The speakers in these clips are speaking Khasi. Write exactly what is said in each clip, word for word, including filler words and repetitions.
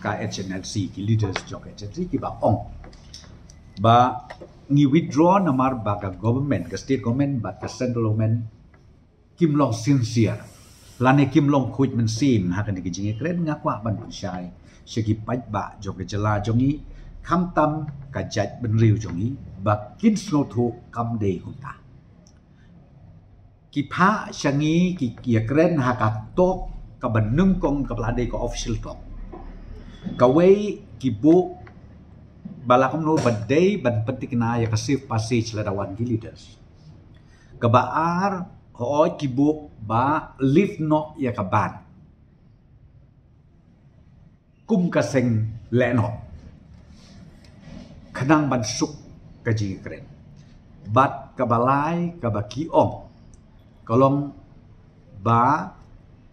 Ka H N L C, ki leaders jong ka H N L C ki ba ong ba ngi withdraw namar ba ka government, ka state government bad ka central government kim long sincere lane kim long khuid mynsiem ha kane ka jingïakren. Nga kwah ban pynshai sha ki paidbah jong ka jylla jong ngi, khamtam ka jaitbynriew jong ngi, ba kin sngewthuh kam dei kumta. Ki phah sha ngi ki ïakren ha ka talk kaba nyngkong kaba la dei ka official talk. Kawei ki buh ba la kumno ba dei ban pynthikna ïa ka safe passage lada wan ki leaders. Kaba ar, hooid ki buh ba lift noh ïa ka ban kum ka seng lehnoh khnang ban suk ka jingïakren. Bad kaba lai kaba ki ong ka long ba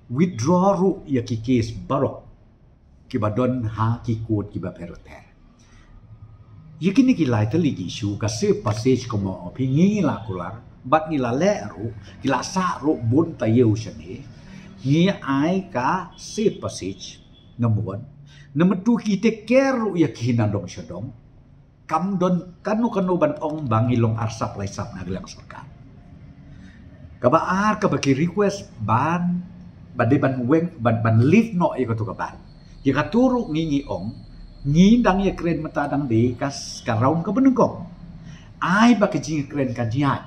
withdraw ruh ïa ki case baroh kiba don ha ki court kiba pher bapher. Ïa kine ki lai tylli ki issue, ka safe passage kumba ong phi, ngi la kular bad ngi la leh ruh, ki la sah ruh bun taïew shane. Ngi ai ka safe passage, number one. Number two, ki take care ruh ïa ki na dong sha dong. Kam don kano kano ban ong ba ngi long arsap laisap na ka liang sorkar. Kaba ar, kaba ki request ban, ba dei ban weng, ban, ban lift noh ïa kato ka ban. Ïa kato ruh ngi, ngi ong, ngi dang ïakren mynta dang dei ka s-, ka round kaba nyngkong. Ai ba ka jingïakren kan ïaid.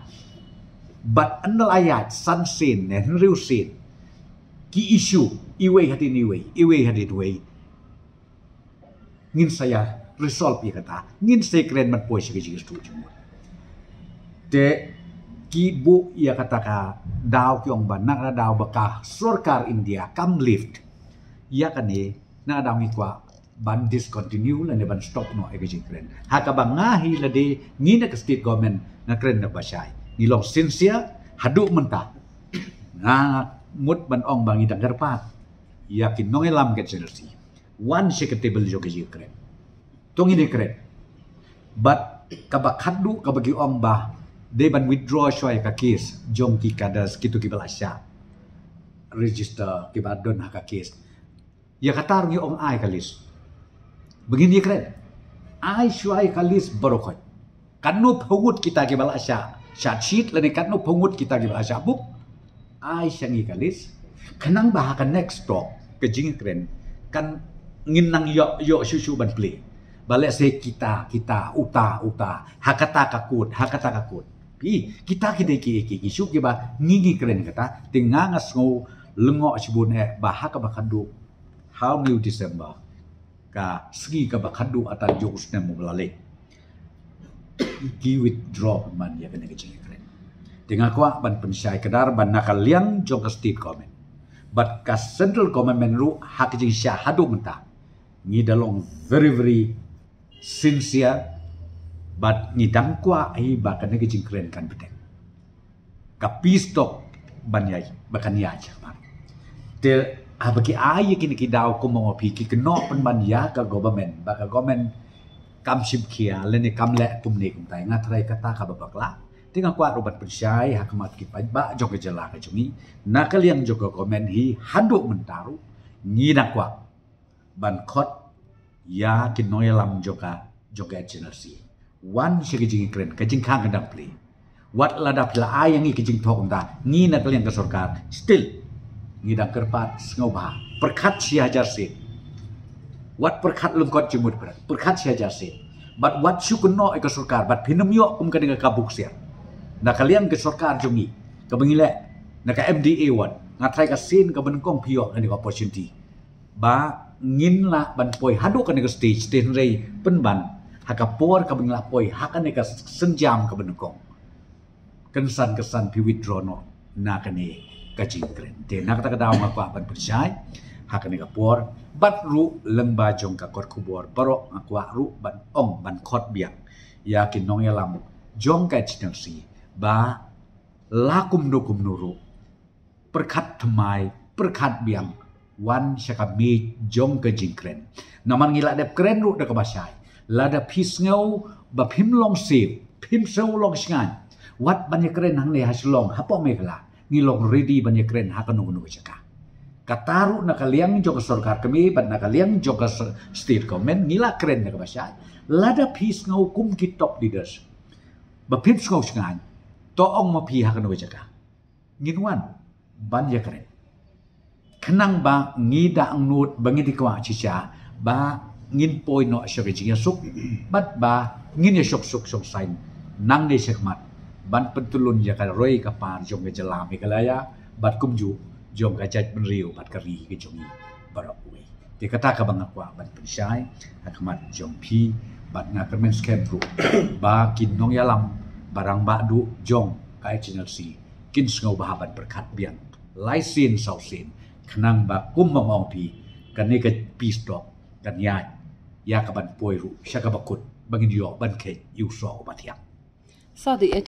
Bad ynda la ïaid san sien ne hynriew sien, ki issue iwei hadien iwei, iwei hadien iwei, ngin sa ïa resolve ïa kata, ngin sa ïakren ban poi sha ka jingsngewthuh jingmut. Te ki buh ïa kata ka daw, ki ong ba na ka daw ba ka sorkar India kam lift ïa kane, na ka daw ngi kwah ban discontinue lane ban stop noh ïa ka jingkren. Ha kaba nga hi lade, ngi na ka state government nga kren na ba shai, ngi long sincere haduh mynta. Nga mut ban ong ba ngi dang kyrpad ïa ki nongïalam ka H N L C, wan sha ka table jong ka jingkren. To ngin ïakren. Bad kaba khatduh kaba ki ong ba dei ban withdraw shuwa ïa ka case jong ki cadres, kito kiba la shah register, kiba don ha ka case. Ïa kata ruh ngi ong ai ka list ba ngin ïakren. Ai shuwa ïa ka list baroh khoit. Katno phew ngut kita kiba la shah charge sheet lane katno phew ngut kita kiba la shah buh, ai sha ngi ka list. Khnang ba ha ka next talk, ka jingkren, kan ngin nang ïoh, ïoh shuh shuh ban plie. Ba lehse kita, kita, uta, uta, ha kata ka court, ha kata ka court. Ki, kita ki dei ki, ki, ki issue kiba ngi, ngi kren kata, te nga, nga sngew lyngngoh shibun eh ba ha kaba khatduh, ha u December, ka sngi kaba khatduh ata jong u snem uba la leit, ki withdraw pynban ïa kane ka jingïakren. Te nga kwah ban pynshai kdar ba na ka liang jong ka state government bad ka central government ruh, ha ka jingshah haduh mynta, ngi da long very, very sincere, bad ngi dang kwah hi ba kane ka jingkren kan bteng. Ka peace talk ban ïa, ba kan ïa jia mar. Te haba ki ai ïa kine ki daw kumba ong phi, ki kynnoh pynban ïa ka government ba ka government kam shim khia lane kam leh kumne kumtai, nga tharai kata kaba bakla. Te nga kwah ruh ban pynshai ha khmat ki paidbah jong ka jylla ka jong ngi, na ka liang jong ka government hi haduh mynta ruh ngi dang kwah ban khot ïa ki nongïalam jong ka, jong ka H N L C, wan sha ka jingkren, ka jingkhang ka dang plie. Wat lada phi la ai ïa ngi ka jingthoh kumta, ngi na ka liang ka sorkar, still ngi dang kyrpad sngewbha, pyrkhat shi hajar sien. Wat pyrkhat lyngkot jingmut, pyrkhat shi hajar sien. Bad wat shu kynnoh ïa ka sorkar, bad phin ym ïoh kum ka ding ka buk siar. Na ka liang ka sorkar jong ngi, kaba ngi leh na ka M D A one, nga tharai ka sien kaba nyngkong phi ïoh kane ka opportunity ba ngin lah ban poi haduh kane ka stage, te hynrei pynban ha ka por kaba ngin lah poi ha kane ka sienjam kaba nyngkong, kynsan kynsan phi withdraw noh na kane ka jingkren. Te na kata ka daw nga kwah ban pynshai ha kane ka por, bad ruh lyngba jong ka kot khubor baroh nga kwah ruh ban ong, ban khot biang ïa ki nongïalam jong ka H N L C ba la kumno kumno ruh, pyrkhat thymmai, pyrkhat biang, wan sha ka miej jong ka jingkren. Namar ngi la dep kren ruh da kaba shai. Lada phi sngew ba phim long safe, phim sngew long shngaiñ, wat ban ïakren hangne ha Shillong, hapoh Meghalaya, ngi long ready ban ïakren ha kano kano ka jaka. Kata ruh na ka liang jong ka sorkar kmie bad na ka liang jong ka state government ngi la kren na kaba shai. Lada phi sngew kum ki top leaders ba phin sngew shngaiñ, to ong ma phi ha kano ka jaka ngin wan ban ïakren. Khnang ba ngi da angnud ba ngin ïa kwah shisha ba ngin poi noh sha ka jingïasuk bad ba ngin ïa shong suk shong saiñ nangne shakhmat ban pyntylun ïa ka roi ka par jong ka jylla Meghalaya bad kumjuh jong ka jaitbynriew bad ka ri ka jong ngi baroh kawei. Te kata kaba nga kwah ban pynshai ha khmat jong phi bad nga kyrmen skhem ruh ba ki nongïalam ba rangbah duh jong ka H N L C kin sngew bha ban pyrkhat biang lai sien saw sien khnang ba kum ba ong phi kane ka peace talk kan ïaid ïa ka ban poi ruh sha kaba kut ba ngin ïoh ban kheit ïa u soh uba thiang. Sa dei